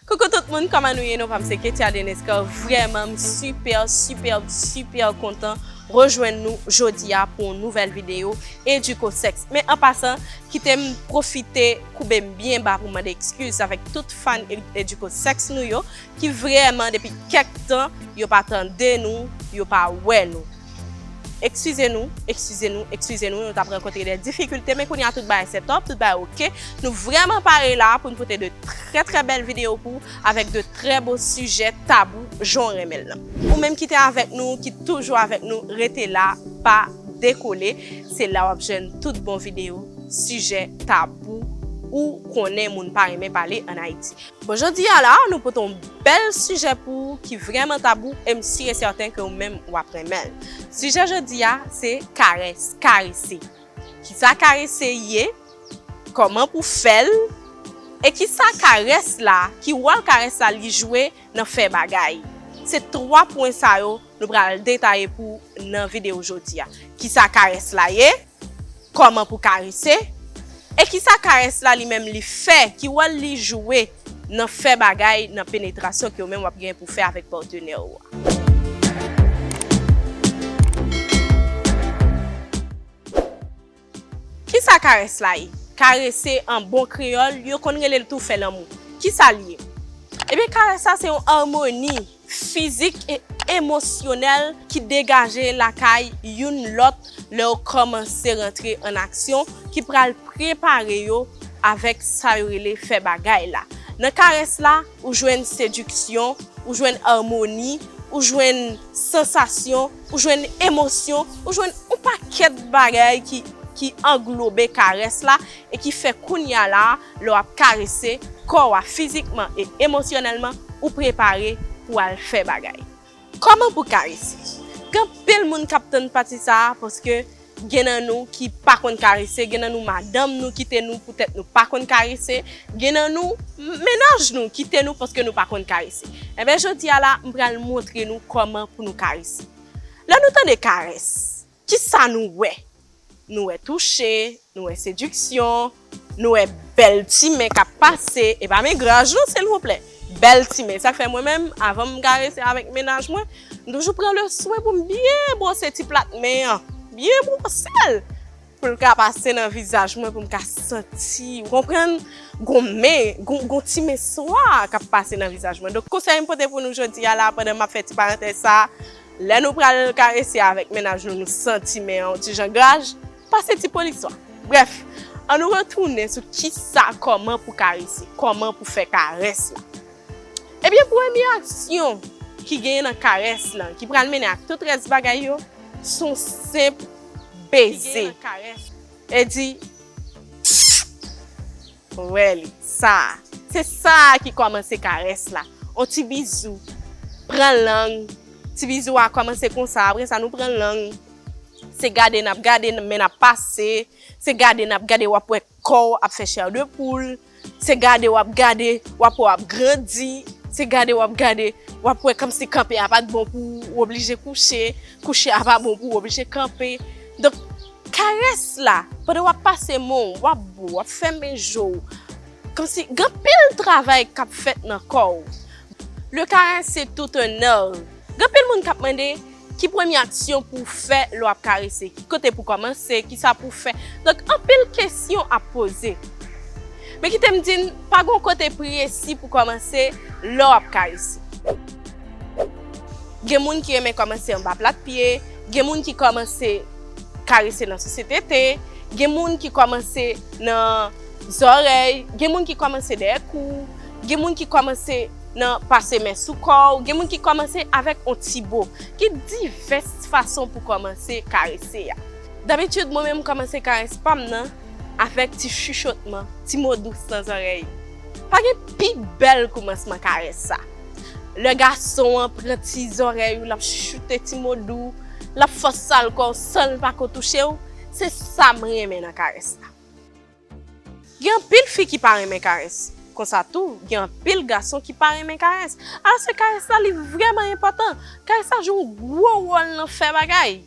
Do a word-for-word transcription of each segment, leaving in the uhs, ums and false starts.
Koukou tout moun, kòman nou ye? Non pa m se Ketia Denescar. Vrèman, m sipè, sipè, sipè kontan rejwenn nou jodi a pou yon nouvèl videyo Educo Sex. Men an pasan, kite m pwofite koube m byen ba pou mande ekskiz avèk tout fan Ed-, Educo Sex nou yo, ki vrèman depi kèk tan yo pa tande nou, yo pa wè nou. Eskize nou, eskize nou, eskize nou, nou t ap rankontre de difikilte, men kounye a tout bagay set up, tout bagay oke. Nou vrèman pare la pou n pote de trè, trè bèl videyo pou w, avèk de trè bon sijè tabou, jan w renmen l lan. Ou menm ki te avèk nou, ki toujou avèk nou, rete la, pa dekole. Se la w ap jwenn tout bon videyo, sijè tabou, ou konnen moun pa renmen pale ann Ayiti. Bon, jodi a la, nou pote yon bèl sijè pou ou ki vrèman tabou, e m si e sèten ke ou menm w ap renmen l. Sijè jodi a, se karès, karese. Kisa karese ye? Kòman pou fè l? E kisa karès la, ki wòl karès la li jwe nan fè bagay? Se twa pwen sa yo nou pral detaye pou w nan videyo jodi a. Kisa karès la ye? Kòman pou karese? E kisa karès la li menm li fè? Ki wòl li jwe nan fè bagay, nan penetrasyon ke ou menm w ap gen pou fè avèk patnè ou a? Kisa karès la ye? Karese an bon kreyòl, yo konn rele l tou fè lanmou. Kisa l ye? Ebyen, karès la se yon amoni fizik e emosyonèl ki degaje lakay youn lòt lè yo kòmanse rantre an aksyon, ki pral prepare yo avèk sa yo rele fè bagay la. Nan karès la, ou jwenn sediksyon, ou jwenn amoni, ou jwenn sansasyon, ou jwenn emosyon, ou jwenn yon pakèt bagay ki, ki anglobe karès la e ki fè kounye a la, lè w ap karese kò w a fizikman e emosyonèlman, ou prepare pou al fè bagay. Kòman pou karese? Gen anpil moun k ap tann pati sa a, paske gen nan nou ki pa konn karese, gen nan nou madanm nou kite nou poutèt nou pa konn karese, gen nan nou m-, mennaj nou kite nou paske nou pa konn karese. Enben, jodi a la, m pral montre nou kòman pou nou karese. Lè nou tande karès, kisa nou wè? Nou wè touche, nou wè sediksyon, nou wè bèl ti men k ap pase, e pa men graj non, silvouplè. Bèl ti men. Sa k fè mwen menm, avan m karese avèk mennaj mwen, m toujou pran le swen pou m byen bwose ti plat men an, byen bwose l, pou l ka pase nan vizaj mwen, pou m ka santi, ou konprann, gon men, gon, gon ti men swa k ap pase nan vizaj mwen. Donk, konsèy m pote pou nou jodi a la, pandan m ap fè ti parantèz sa a, lè nou pral karese avèk mennaj nou, nou santi men an yon ti jan graj, pase ti poliswa. Brèf, ann nou retounen sou kisa, kòman pou karese, kòman pou fè karès la. Ebyen, premye aksyon ki genyen nan karès lan, ki pral mennen ak tout rès bagay yo, se yon senp beze. E di, Ou wè li, sa a. Se sa a ki kòmanse karès la. On ti bizou. Pran lang. Ti bizou a kòmanse konsa, apre sa nou pran lang. Se gade n ap gade, men n ap pase. Se gade n ap gade, w ap wè kò w ap fè chè de poul. Se gade w ap gade, w ap wè w ap grandi. Se gade w ap gade, w ap wè kòmsi kanpe a pa t bon pou ou, ou oblije kouche. Kouche a pa bon pou ou, oblije kanpe. Donk, karès la, pandan w ap pase men w, w ap bo, w ap fèmen je w, kòmsi gen anpil travay k ap fèt nan kò w. Le caresse, c'est tout un art. Gen anpil moun k ap mande, ki premye aksyon pou w fè lè w ap karese? Ki kote pou kòmanse? Kisa pou w fè? Donk, anpil kesyon ap poze. Men kite m di n, pa gen yon kote presi pou kòmanse lè w ap karese. Gen moun ki renmen kòmanse anba plat pye, gen moun ki kòmanse karese nan souse tete, gen moun ki kòmanse nan zòrèy, gen moun ki kòmanse dèyè kou, gen moun ki kòmanse nan pase men sou kò w, gen moun ki kòmanse avèk on ti bo. Gen divès fason pou kòmanse karese a. Dabitid, mwen menm, m kòmanse karès pa m nan avèk ti chichotman, ti mo dous nan zòrèy. Pa gen pi bèl kòmansman karès sa. Lè gason an pran ti zòrèy ou, l ap chichoute ti mo dou, l ap fè w sal kò w san l pa ko touche w, se sa m renmen nan karès la. Gen anpil fi ki pa renmen karès. Konsa tou, gen anpil gason ki pa renmen karès. Alòske karès la, li vrèman enpòtan. Karès la jwe yon gwo wòl nan fè bagay.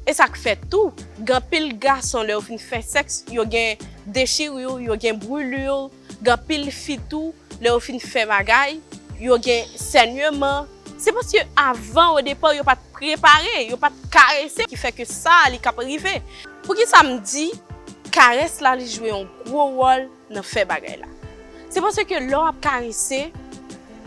E sa k fè tou, gen anpil gason, lè yo fin fè sèks, yo gen dechirure, yo gen brûlure, gen anpil fi tou, lè yo fin fè bagay, yo gen sènyeman, se paske avan, o depa, yo pa t prepare, yo pa t karese, ki fè ke sa a, li k ap rive. Poukisa m di karès la, li jwe yon gwo wòl nan fè bagay la? Se paske lè w ap karese,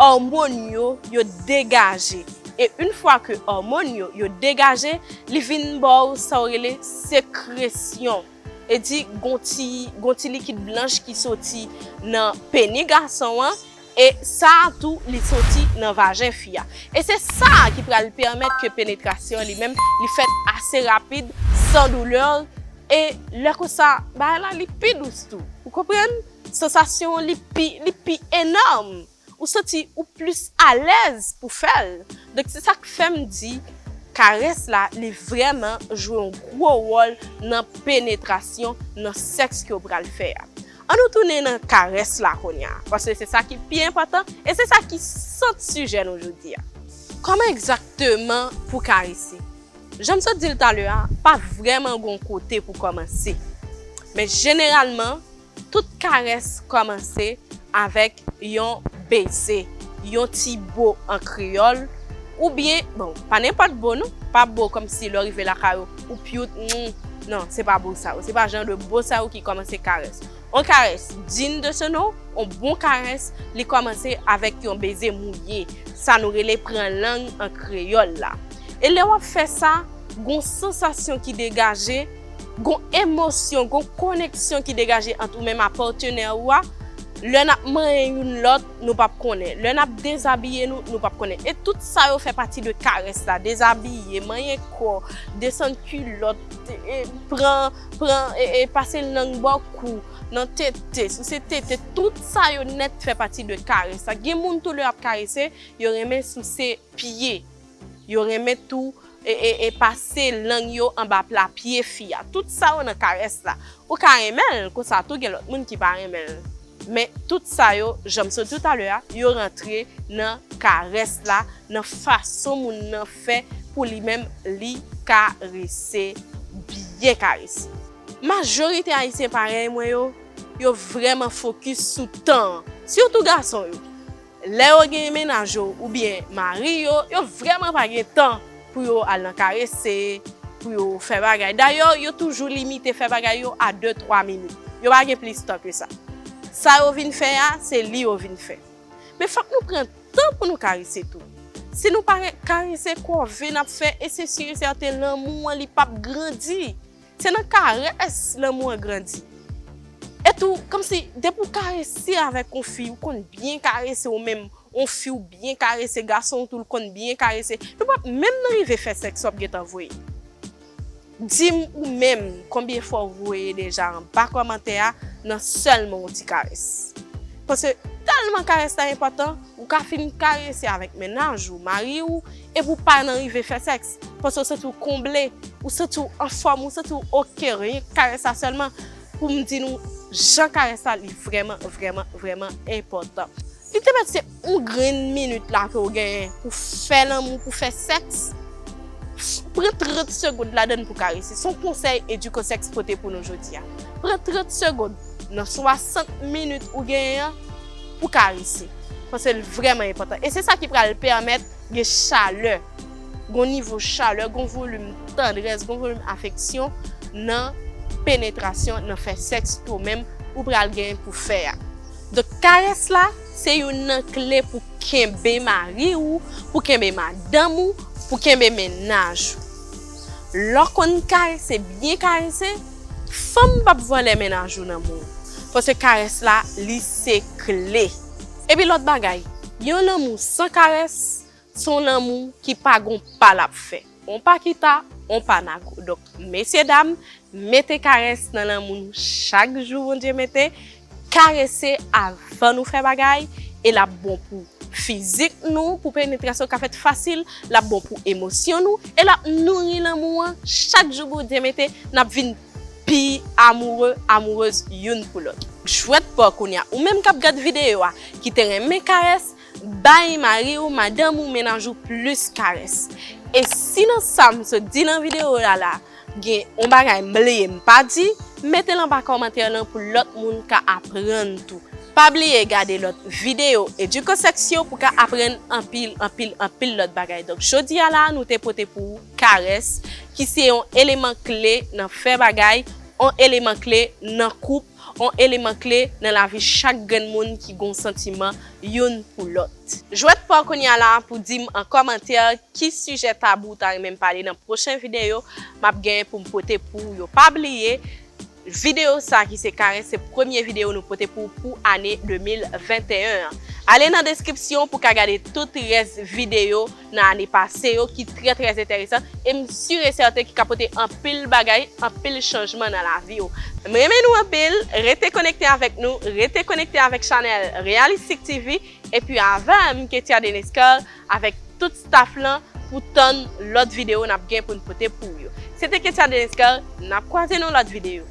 òmòn yo, yo degaje. E yon fwa ke òmòn yo, yo degaje, li vin ba w sa w rele sekresyon. E di, gon ti, gon ti likid blanch ki soti nan peni gason an, e sa a tou, li soti nan vajen fi a. E se sa a ki pral pèmèt ke penetrasyon li menm, li fèt ase rapid, san doulè, e lè konsa, bagay la, li pi dous tou. Ou konprann? Sansasyon an, li pi, li pi enòm. Ou santi ou plis alèz pou fè l. Donk, se sa k fè m di, karès la, li vrèman jwe yon gwo wòl nan penetrasyon, nan sèks ke w pral fè a. Ann nou tounen nan karès la kounye a, paske se sa ki pi enpòtan e se sa ki sant sijè nou jodi a. Kòman egzakteman pou karese? Jan m sot di l talè a, pa vrèman gon kote pou kòmanse. Men jeneralman, tout karès kòmanse avèk yon beze, yon ti bo an kreyòl, oubyen, bon, pa nenpòt bo non, pa bo kòmsi lè w rive lakay ou, ou pyout, mm, non, se pa bo sa yo, se pa jan de bo sa yo ki kòmanse karès. Yon karès digne de ce nom, yon bon karès, li kòmanse avèk yon beze mouye, sa nou rele pran lang an kreyòl la. E lè w ap fè sa, gon sansasyon ki degaje, gon emosyon, gon koneksyon ki degaje ant ou menm ak patnè ou a. Lè n ap manyen youn lòt, nou p ap konnen. Lè n ap dezabiye nou, nou p ap konnen. E tout sa yo fè pati de karès la. Dezabiye, manyen kò, desann kilòt, e, pran, pran, e, e, pase lang bò kou, nan tete, souse tete, tout sa yo nèt fè pati de karès la. Gen moun tou lè y ap karese, yo renmen souse pye. Yo renmen tou e, e, e pase lang yo anba pla pye fi a. Tout sa yo nan karès la. Ou ka renmen l, konsa tou gen lòt moun ki pa renmen l. Men tout sa yo, jan m sot di w talè a, yo rantre nan karès la, nan fason moun nan fè pou li menm li karese, byen karese. Majorite Ayisyen parèy mwen yo, yo vrèman fokis sou tan an, sitou gason yo. Lè yo gen mennaj yo oubyen mari yo, yo vrèman pa gen tan pou yo al nan karese, pou yo fè bagay. Dayè, yo toujou limite fè bagay yo a de, twa minit. Yo pa gen plis tan ke sa. Sa yo vin fè a, se li yo vin fè. Men fòk nou pran tan pou nou karese tou. Si nou pa re-, karese kòve n ap fè, e se si e sèten lanmou an li p ap grandi. Se nan karès lanmou an grandi. E tou, kòmsi, depi w karese avèk yon fi, ou konn byen karese ou menm, yon fi w byen karese, gason w tou l konn byen karese, nou p ap menm nan rive fè sèks w ap gentan voye. Di m ou menm, konbyen fwa w voye deja anba kòmantè a nan sèlman yon ti karès? Paske tèlman karès la enpòtan, ou ka fin karese avèk mennaj ou, mari w, epi w pa nan rive fè sèks. Paske w santi w konble, ou santi w anfòm, ou santi w oke, renk karès la sèlman. Pou m di nou, jan karès la, li vrèman, vrèman, vrèman enpòtan. Li te mèt se yon grenn minit la ke w genyen pou fè lanmou, pou fè sèks. Pran trant segonn ladan l pou karese. Se yon konsèy Educosèks pote pou nou jodi a. Pran trant segonn nan swasant minit ou genyen an pou karese. Paske l vrèman enpòtan. E se sa ki pral pèmèt gen chalè, gon nivo chalè, gon volim tandrès, gon volim afeksyon nan penetrasyon, nan fè sèks ke w menm ou pral genyen pou fè a. Donk, karès la, se youn nan kle pou kenbe mari w, pou kenbe madanm ou, pou kenbe mennaj ou. Lè w konn karese, byen karese, fanm p ap vòlè mennaj ou nan men w. Paske karès la, li se kle. Epi lòt bagay, yon lanmou san karès, se yon lanmou ki pa gon pa l ap fè. On pa kita, on pa nago. Donk, mesye dam, mete karès nan lanmou nou chak jou Bondye mete. Karese avan nou fè bagay, e l ap bon pou fizik nou, pou penetrasyon ka fèt fasil, l ap bon pou emosyon nou, e l ap nouri lanmou an chak jou Bondye mete, n ap vin pi amoure, amourez youn pou lòt. Jwèt pa w kounye a, ou menm k ap gad videyo a, ki te renmen karès, bay mari w, madanm ou, mennaj ou plis karès. E si nan sa m sot di nan videyo a la, gen yon bagay m bliye m pa di, mete l anba kòmantè lan pou lòt moun ka aprann tou. Pa bliye gade lòt videyo Educosex yo pou ka aprann anpil, anpil, anpil lòt bagay. Donk, jodi a la, nou te pote pou ou karès, ki se yon eleman kle nan fè bagay, yon eleman kle nan koup, yon eleman kle nan lavi chak grenn moun ki gon santiman youn pou lòt. Jwèt pa w kounye a la pou di m an kòmantè ki sijè tabou w ta renmen m pale nan pwochen videyo m ap genyen pou m pote pou ou yo. Pa bliye, videyo sa ki se karès, se premye videyo nou pote pou ou pou ane de mil venteyen an. Ale nan deskripsyon pou ka gade tout rès videyo nan ane pase yo ki trè, trè enteresan e m si e sèten ki ka pote anpil bagay, anpil chanjman nan lavi w. M renmen nou anpil, rete konekte avèk nou, rete konekte avèk chanèl Realistic T V, epi avè m, Ketia Deniscar, avèk tout staff lan pou tann lòt videyo n ap gen pou n pote pou ou yo. Se te Ketia Deniscar, n ap kwaze nan lòt videyo.